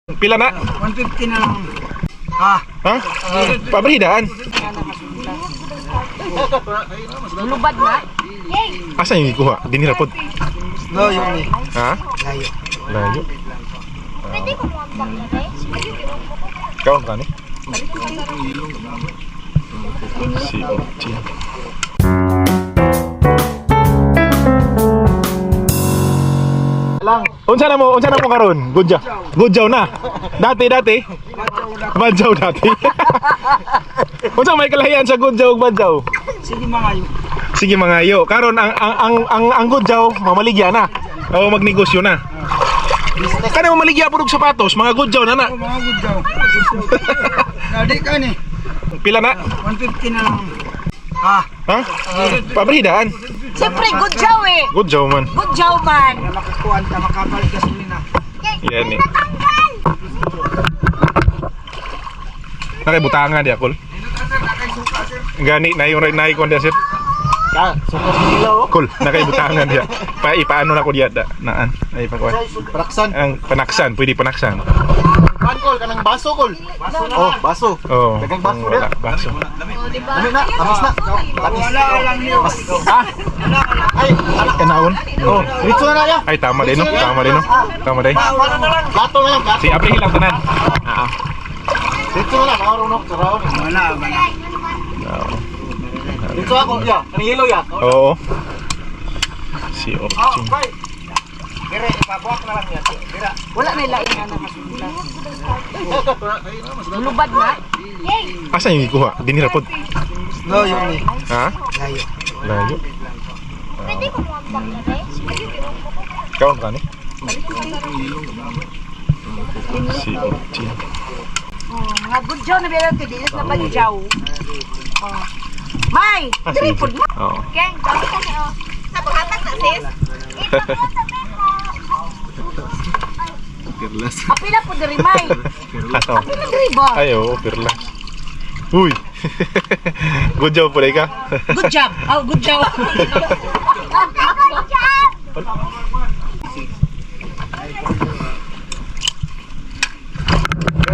Pila na? 150 na lang. Ah, Ha? Pabrihidaan. Lubad na. Asa yung gikuha? Dinhi ra pod. Layo ni. Ha? Layo. Layo. Pwede ko muambak na eh. Kaon ka ni? Si Ochi. Lang. Unsa na mo karon? Gudjaw. Gudjaw na. Dati dati. Badjaw dati. Unsa may kalahian sa gudjaw ug badjaw? Sige mga yun. Sige mga yo, karon ang gudjaw mamaligya na. O magnegosyo na. Kana mamaligya pud og sapatos, mga gudjaw na na. Oh, mga good daw. Nadi ka ni. Pila na? 150 na lang. Ah, Ha? Pabrihidaan. Siyempre, good job eh. Gudjaw man. Good job man. para makakuan ta makapalit gasolina. Yan eh. Nakaibutangan di akol. Gani na yung na ikon diya sir. Ah, suka sa nila oh. Kol, nakaibutangan diya. Pa ipaano na ko diya da naan. Ay pakuan. Praksan. Ang panaksan, pwede panaksan. Kan kol kanang baso kol. Oh, baso. Oo. Dagang baso Wala, baso. Dami na, tamis na. Tamis. Wala lang niyo. Ah, Ay, anak. kanaon. Oh, diretso na na ya. Ay tama din no, tama din no. Tama din. Plato na lang, plato. Si April lang tanan. Ah. Diretso na lang, marunong saraon. Wala, wala. Oo. Diretso ako, ya. Kanang yellow ya. Oo. Si Oching. Dire, ipabuak na lang niya. Dira. Wala na ilain nga na kasulta. Lubad na. Asa yung gikuha? Dinhi ra pod. Layo ni. Ha? Layo. Layo. Pwede ko muambak na eh. Kaon ka ni? Si Oching. Oh, mga good job na bilang kay dilis na badjaw. Oh. May, Ah, diri sige. pod mo. Oo. Keng, dami ka niyo. Sa paghatag na sis. Apila po diri may. Ato. Apila diri ba? Ay, oo, perlas. Uy! Good job po ka. Good job. Oh, good job.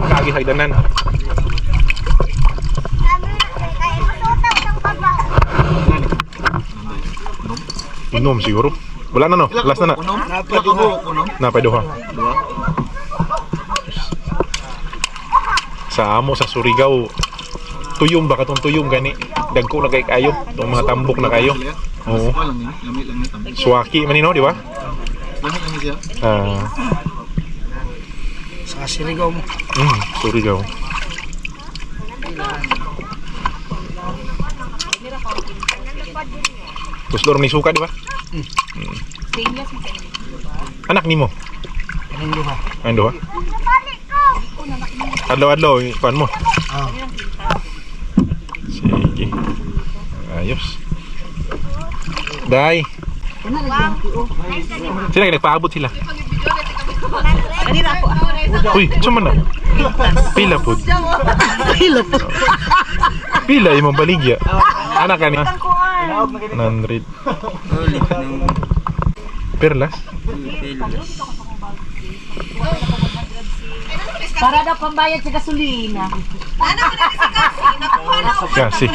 Kagi hagdanan. Unom siguro. Wala na no, last na na. Unom? Pila ka buok, unom? Napay duha. Duha. Sa amo sa Surigao, tuyom ba katong tuyom gani? Dagko na kay kayo, tong mga tambok na kayo. Oo. Mas lang ni, lami lang ni tambok. Suwaki man ni no, di ba? Lami lang ni siya. Ah, Sa Sirigaw mo. Surigao. Tusdor ni suka, di ba? Stainless mo kay. Anak nimo. Kaning duha. Ang duha. Adlaw-adlaw, kuan mo. Ah. Sige. Ayos. Day. Sila nagpaabot sila. Kanina po. Uy, saan man na? Pila po. Pila po. Pila imong baligya. Anak ka ni. 100. Perlas. Para daw pambayad sa gasolina. Kasi.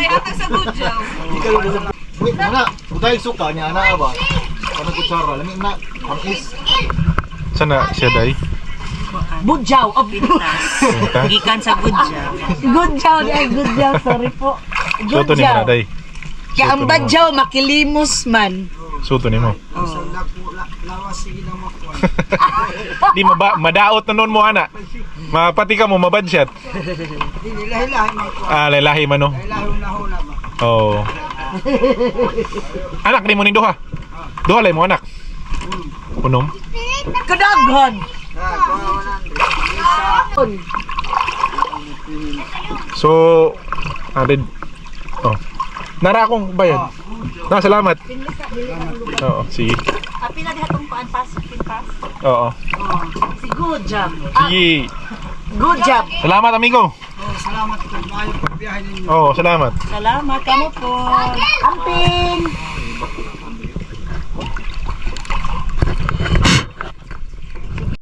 Wait, ana, butay suka niya ana ba? Kanang kutsara, lami na. Tamis. Sana siya day. Budjaw. Oh, Punta. Gikan sa gudya. good job, ay good job. Sorry po. Suto Good ni mo na job. day. Kaya ang Suto ni mo. badyaw makilimos man. Suto ni mo. Sa lawas sige lang makuan. Di maba madaot na noon mo ana. Mapati ka mo mabadshot. Dili lahi-lahi makuan. Ah, lalahi man no. Lahi-lahi una-una ba. Oo. Anak ni mo ni duha. Duha lay mo anak. Unom. Kadaghan. Ah, kuha 100. So, 100. Oh. Nara akong bayad. Na, salamat. Oo, sige. Apila diha tong kuan pass, pintas. Oo. Si good job. Sige. Good job. Salamat, amigo. Oh, salamat po. Maayo pagbiyahe ninyo. Oo, salamat. Salamat kamo po. Amping.